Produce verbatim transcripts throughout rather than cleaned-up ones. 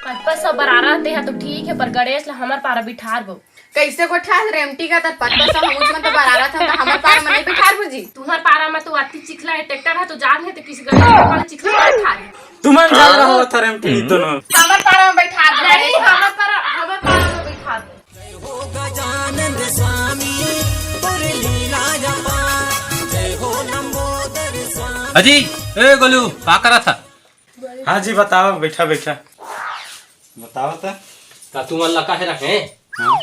पचपन सौ बरारा तेहा तो ठीक हे, पर गणेश ला हमर पारा बिठार बो। कइसे गोठा रेमटी का तर पचपन सौ, हम उसमें तो बरारा था, तो हमर पारा में नहीं बिठार बो जी। तुम्हर पारा में तो अति चिखला हे, ट्रैक्टर हे तो जान हे, तो किसी गणेश भगवान चिखला में बिठार। तुमन झगड़ा होवत हरे, हम ठीक तो ना। हमर पारा में बिठार बो। नहीं, हमर पारा, हमर पारा में बिठार बो। अजी, ए गोलू, का करत हा? हाँ जी, बताओ, बैठा बैठा। बताओ तो। का तुमन ला काहे रखे? हाँ।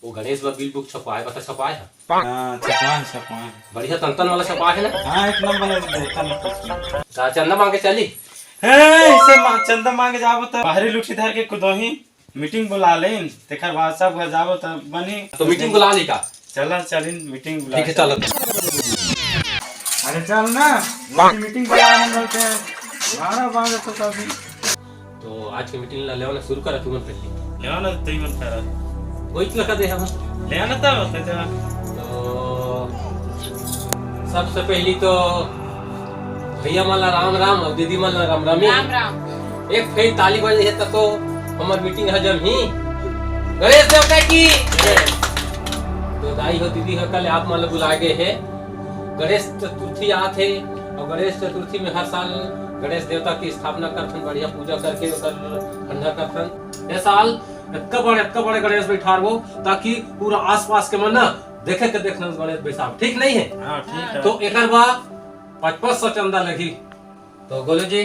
वो गणेश बर बिल बुक छपवाए, बता छपवाए हे? हाँ, छपवाए, छपवाए। बढ़िया तन तन वाला छपवाए हे ना? हाँ, एक नंबर है, देखा ना कुछ। का चंदा मांगे चली? हे, इसे मा-, चंदा मांगे जाबो तो बाहरी लुठी धर के कुदोही। मीटिंग बुला लेन, तेकर बाद सब घर जाबो त बनी। तो मीटिंग बुला ली का? चला, चलिन, मीटिंग बुला ठीक है, के। चलो। अरे चल ना, मीटिंग बुला, हम बोलते हैं। बारह बारह तो कभी। तो आज के मीटिंग ला लेवा ना, शुरू करा तुमन पहले। लेवा ना, तू ही मन करा। वही तो लगा दे हम। लेवा ना तब, तो तो सबसे पहली तो भैया मन ला राम राम अउ दीदी मन ला राम राम। राम राम। एक फेर ताली बजे हे तको हमर मीटिंग ह जमही। गणेश देवता की जय। तो दाई हो, दीदी हो, कल आप मन ला बुलाए गए हे। गणेश चतुर्थी आत हे अउ गणेश चतुर्थी में हर साल गणेश देवता की स्थापना करथन, बढ़िया पूजा करके ओकर ठंडा करथन। ए साल अतका बड़े, अतका बड़े गणेश बैठारबो ताकि पूरा आसपास के मन ना देखे के देखना गणेश बैसाब, ठीक नहीं है? हाँ, ठीक है। तो एकर बा पचपन सौ चंदा लगही। तो गोलू जी,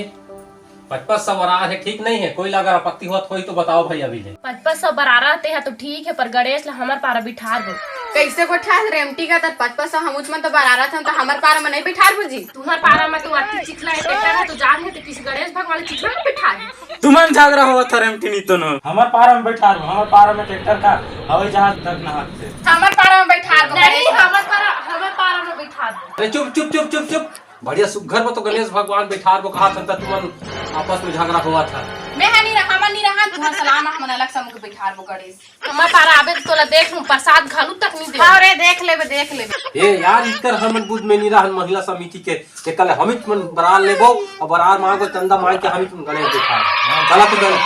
पचपन सौ बरार है, ठीक नहीं है? कोई ला अगर आपत्ति होत होई तो बताओ भाई अभी ले। पचपन सौ बरार रहते हैं तो ठीक है, पर गणेश ला हमर पारा बिठार दो। कैसे गोठा है रेमटी का तर पचपन सौ हम उचमन तो बरार था तो हमर पारा में नहीं बिठार बुझी। तुम्हर पारा में तो अति चिखला है, ट्रैक्टर है तो जान है तो किसी गणेश भगवान चिखला में बिठार। तुमन झगड़ा होवत हरे, एमटी नी तो न। हमर पारा में बैठार, हमर पारा में ट्रैक्टर का हवाई जहाज तक ना हाथ से। हमर पारा में बैठार दो। नहीं, हमर पारा, हमर पारा में बैठार दो। अरे चुप, चुप, चुप, चुप, चुप। बढ़िया सुग्घर में तो गणेश भगवान बैठार बो कहा था, तुमन आपस में झगड़ा होवत हरे। मैं हा नहीं रहा, हमन नहीं रहा, तुम्हार सलाम, हमन अलग समूह के बैठार बो गणेश। हमर पारा आबे तो तोला देख लूं, प्रसाद घालू तक नहीं दे। हाँ रे, देख लेबे, देख लेबे। ए यार, इतर हमन बुध में नहीं रहन महिला समिति के। के कल हमित मन बरार लेबो अउ बरार मांगो, चंदा मांग के हमित मन गणेश दिखा। चला तो गणेश।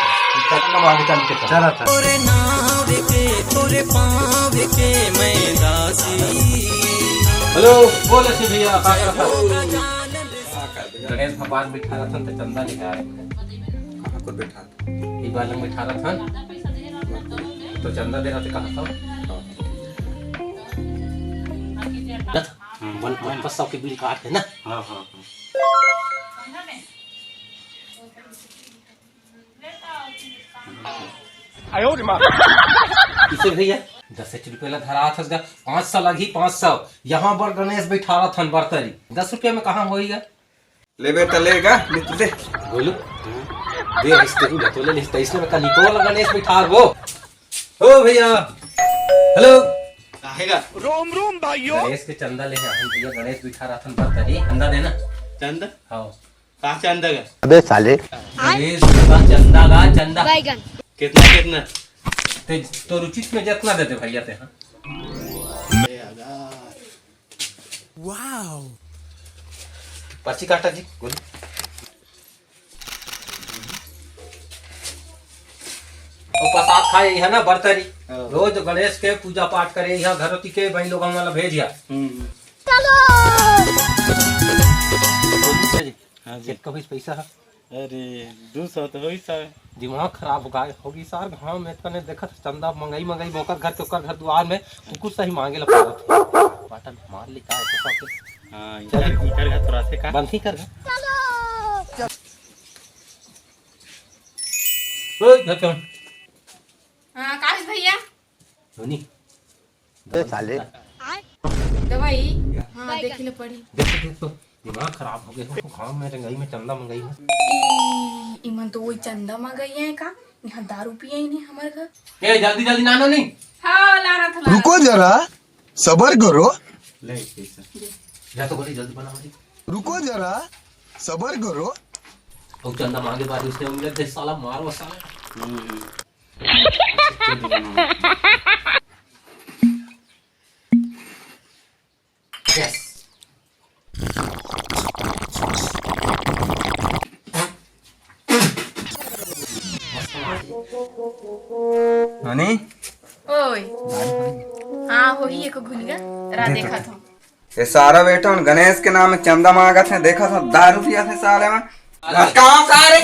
चंदा मांग के चल के चल। चला था। तोरे नाव के, तोरे पाँव के मैं दासी। हेलो, बोल अच्छे भैया, का करत हस? गणेश भगवान बैठा रहथन त चंदा लेके आए। कहाँ को बैठा? ई बार लंग बैठा रहथन। तो चंदा दे रहते कहा था? हम्म, वन, वन पचास के बिल काट है ना? हाँ, हाँ, हाँ। किसे भैया? दस रुपया ला धरा था, पाँच सौ लगी, पाँच सौ। यहाँ पर गणेश बैठा रहा था बरतरी। दस रुपया में कहाँ होएगा? लेबे त लेगा, नहीं तो दे। गोलू, दे, इसके ही बतौले नहीं, तो इसने बता, निकोल गणेश बैठार वो। ओ भैया, हेलो। काहेगा? रोम रोम भाइयों। गणेश के चंदा ले हैं, हम भैया गणेश बैठा रहा था, बता दे, चंदा देना। चंदा? हाँ। कहाँ चंदा का? अबे साले। गणेश का चंदा का, चंदा। बैगन। कितना, कितना? ते, तो रुचित में जितना दे दे भैया ते, हाँ। पर्ची काटा जी, बोल। अउ प्रसाद खाए यहाँ ना बरतरी। हाँ। रोज गणेश के पूजा पाठ करे यहाँ घरोती के भाई लोग वाला भेजिया। हम्म। हाँ जी। कितना पैसा है? अरे, दू सौ तो होई साहब। दिमाग खराब हो गया, होगी सार, घाम में तने देखत चंदा मंगई मंगई में ओकर घर के ओकर घर दुआर में कुकुर सही मांगे ला पड़त। बाटन मार ली का ऐसे सबके। हाँ, इकर, इकर घर थोड़ा से का। बंद ही कर घर। ओए, घर के। हाँ, काश भैया। धोनी। ए, साले। दवाई? हाँ, बैगन। देख ले पड़ी। देख, देख तो, दिमाग खराब हो गया। गाँव में रंगाई में चंदा मंगाई में। ए, इमन तो वही चंदा मंगाई है का? यहाँ दारू पिए ही नहीं हमारे घर। ए, जल्दी, जल्दी ना, ना, नहीं। हाँ, ला रहा था, ला रहा रुको था। जरा, सबर करो। ले, पैसा। जा तो बोली, जल्दी बना, बोली। रुको जरा, सबर करो। और चंदा मांगे बाद उसने उंगली दे, साला मारो, साला। हम्म। Yes। मस्त मार। नोनी, ओए। हाँ, होही एको घुनिया। रा देखत हूँ। ये सारा बेटा उन गणेश के नाम में चंदा मांगत हे। देखत हो, दारू पियत हे साले मन। काम सारे।